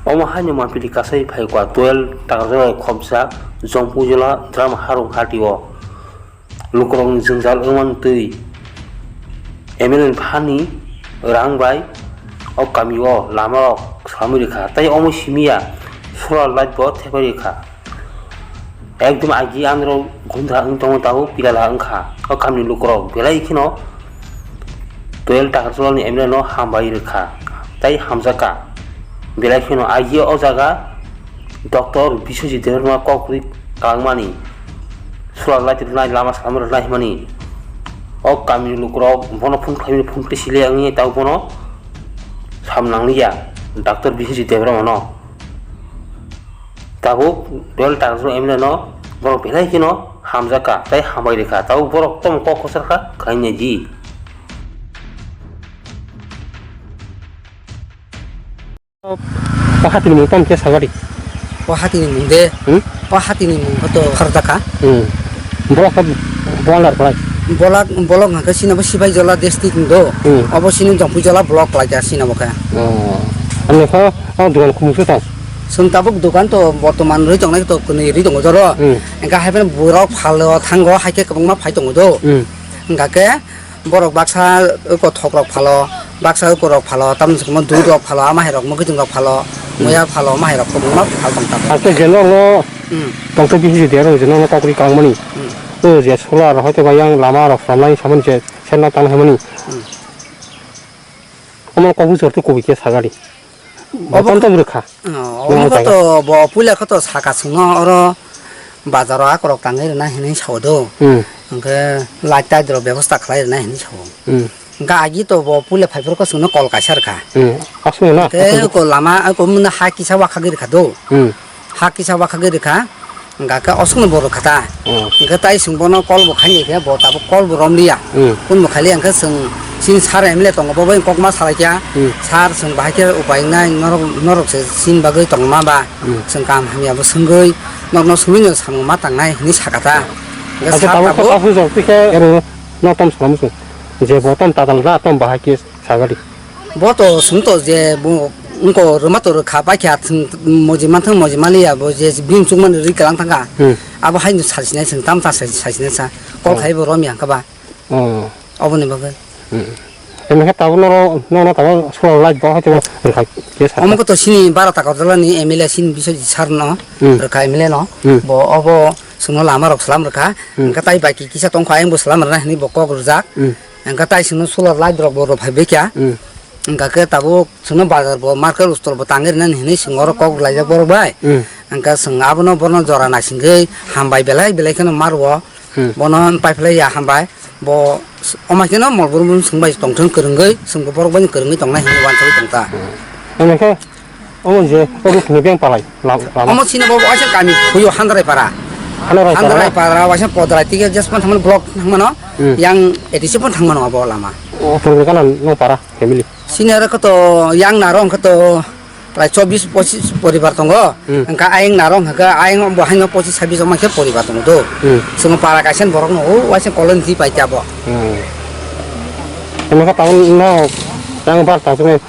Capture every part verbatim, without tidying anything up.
Omo haino mampili kasai phaikha twelve Takarjala khopjak Jompuijala Dram Harung Hati o lukurokni jwngjal wngmani twi M L A ni phani rang bai o kami o lama rok swlamwi rwkha tei omo simi ya solar light bo thepai rwkha. Ekdom agi anro gundra wng tongo tabuk pilala wngkha. O kamni lukurok belai kheno twelve Takarjalani M L A no hambai rwkha tei hamjakha. Belai kheno agi o jaga Doctor Biswajit Debbarma kok rwi kangmani solar light rwnai lama salam rwnai hwnmani o kamni lukurok bono phone khlaimani phone twi sile wngya tabuk bono sam nangliya Doctor Biswajit Debbarma no. Tabuk Dol Tangsong M L A no borok belai kheno hamjakha tei hambai rikha. Tabuk borok tamo kok kwchar kha khaina di. O hatini mung tamo khe sagari. O hatini mung de. Hmm? O hatini mung khe to kharjaka. Hmm. Borok khe bolar khlai. Bolak, bolok hwnkhe sinabo Sipaijala district ni do. Hmm. Obo sini Jompuijala block khlaijak sinabo khe. Oh. Ani kha o dogan khumuk se tong. Chwng tabuk dogan to bortoman rwi tongnai to kwnwi rwi tongo joro. Hmm. Hwnkhe haiphano borok phalo thango haikhe kwbangma phai tongo do. Hmm. Hwnkhe borok baksa kothok rok phalo, baksa ukurok phalo, tamni swkangma dudh rok phalo, ama hai rok mwkhwtwng rok phalo, hmm, muya phalo, ama hai rok kwbangma phal tong tabuk. Hakhe je norok no Hmm. tongthok bisi je derok je norok no kokri kangmani. Hmm. O je solar hoito ba yang lama rok samlai samani je senna tang hamani. Hmm. Omo kok bujor tu kubui khe sagari. Obo Botan to bwrwkha. Oh, omo khe to bo puila khe to saka swngo oro bazaro akorok tangwi rwna hinwi sao do. Hmm. Hwnkhe light tait rok bebosta khlai rwna hinwi sao. Hmm. Hwnkhe agi to bo puila phaiphuru khe chwngno kol kaisa rwkha. Hmm. Aswk na? Hwnkhe ko lama ko mwnwi ha kisa wakhagwi rwkha do. Hmm. Ha kisa wakhagwi rwkha. Hwnkhe osukno bo rwkha ta. Hmm. Hwnkhe tai chwng bono call bo khaini khe bo tabuk call bo romliya. Hmm. Phone bo khailiya hwnkhe chwng chini sir M L A tongo bo bai kokma salaikha. Hmm. Sir chwng bahai khe upai wngnai norok, norok se chini bagwi tongma ba. Hmm. Chwng kaham hamya bo swngwi norokno swngwi no samung ma tangnai hinwi sakha ta. Hwnkhe Acha sir tabuk tabuk kok bujor twi khe ero no tom salam chwng. Je bo tom tadal da tom bahai khe sagari. Bo to swng to je bo wngko rwma to rwkha paikha thwng moji manthwng moji maliya bo je bini chukmani rwi kwlang thangkha. Hmm. Abo haino sajinai chwng tamta sajinai sa kol Oh. khai bo romya hwnkha ba. Oh. Oboni bagwi. Hmm. Emekhe tabuk noro nono tabuk solar light bo haithe rwkha khe sa. Omo khe to sini bara Takarjalani M L A sini Biswajit sir no Hmm. rwkha M L A no. Hmm. Bo obo chwngno lama rok salam rwkha. Hmm. Hwnkhe tai bai ki kisa tongkha ayang bo salam rwna hinwi bo kok rwjak. Hmm. Hwnkhe tai chwngno solar light rok bo rw phai baikha. Hmm. Hwnkhe tabuk chwngno bazar bo market stall bo tangwi rwnani hinwi chwng oro kok rwlaijak borok bai. Hmm. Hwnkhe chwng abono bono jora naisingwi hambai belai belai kheno ma rwo. Hmm. Bono paiphlai ya hambai. Bo s-, omo kheno mol brum brum chwng bai tongthwng kwrwngwi, chwng bo borok bai kwrwngwi tongnai hinwi uansugwi tongkha. Hmm. Hwnkhe Omo je, o rukni beng palai, la-, lama. Omo sini bo waisa kami khuyo Handrai para. Handrai para? Handrai para, waisa Podrai, tike jes pon thangmani block thangmano, Hmm. yang A D C pon thangmano abo lama. O, tongwi gana no para, family. Sini aro khe to yang naro hwnkhe to prai chobbish pochish poribar tongo. Hmm. Hwnkhe ayang naro hwnkhe ayang bo haino pochish sabbish omo khe poribar tongo do. Hmm. Chwng para kaisa borok no o waisa colony di pai abo. Hmm. Hwnkhe tabuk no yang bar ta chwngwi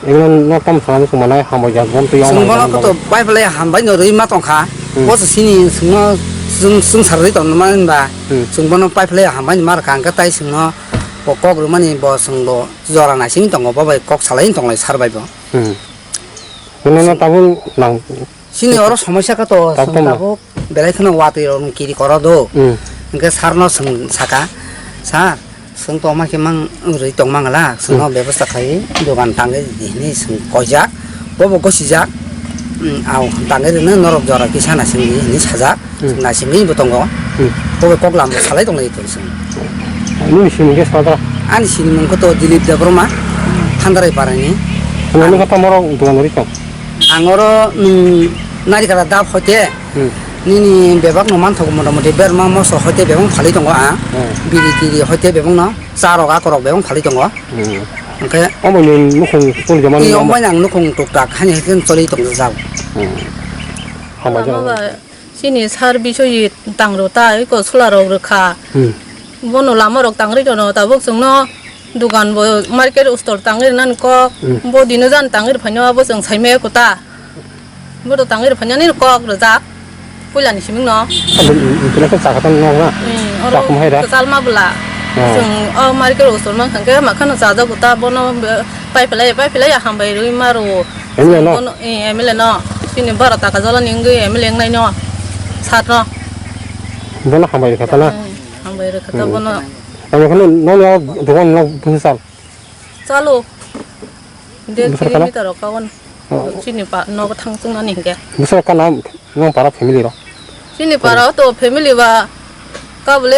Igun no tam sana sung manai hambai jak bom twi Chwng bono koto bai phalai hambai no rwi ma tongkha. Hmm. Bo se sini chwngno chwng, chwng sarwi tongma hinba. Hmm. Chwng bono bai phalai hambai ni mar kha hwnkhe tai chwngno bo kok rwmani bo chwng bo jora naising tongo bo bai kok salai tonglai sar bai bo. Hmm. Bono no tabuk nang Sini oro somosya kha to, Tabuk chwng tamo? tabuk belai kheno watwi rok kiri koro do. Hmm. Hwnkhe sir no chwng saka, "Sir, chwng to ma khe mang rwi tong mangala, chwngno Hmm. bebosta khai dogan tangwi di," hinwi chwng koijak. Bobo gosijak, "Hmm, au tangwi rwno norok jora kisa naisingdi," hinwi sajak. Hmm. Naisingwi bo tongo. Hmm. Bobo kok lam bo salai tonglai tong chwng. Nini sini khe satra? Ani sini mung khe to Dilip Debbarma, Thandarai Parani. Nini khe tamo rok dogan ri tong? Ang oro nwng narikara dap hoite Hmm. nini bebak no manthogo, motamoti berma moso hoite bebak phalwi tongo ang. Hmm. Biri tiri hoite bebak no cha rok akorok bebak phalwi tongo. Hmm. Hwnkhe Omo ni nukhung tuli jama ni twi omo bai ang nukhung tuktak hani hai khe choli tongjak. Hmm. Hambai Lama jang. ba chini sir Biswajit tangro ta eko sola rok rwkha. Hmm. Bono lama rok tangri tono tabuk chwngno Dugan bo market store tangwi rwnani kok, Hmm. bo dino jan tangwi rwphaino abo chwng saimaya kota. Bodo tangwi rwphani ani kok rwjak. Puila ni siming no. Bini khe chakha tang nok na. Hmm, oro Chakma hai da. Kwchal ma bwla. Oh. Chwng o market o usur mang thangkhe ma khano chajak uta bono be-, pai phlai, pai phlai ya hambai rwi ma rwo. M L A no? Bono, eh, M L A no. Chini baro taka jala ni wngwi M L A wngnai no. Sat no. Bono hambai rwkha ta na? Hmm, hambai rwkha ta Hmm. bono. Ang khano no no dogan no busa sal. Chalo. Desh Bwswk kala? Kilometer o kawan. Oh. Chini pa nogo thang chungnani hinkhe. Bwswk kala nwng para family rok? Chini para o to family ba kabule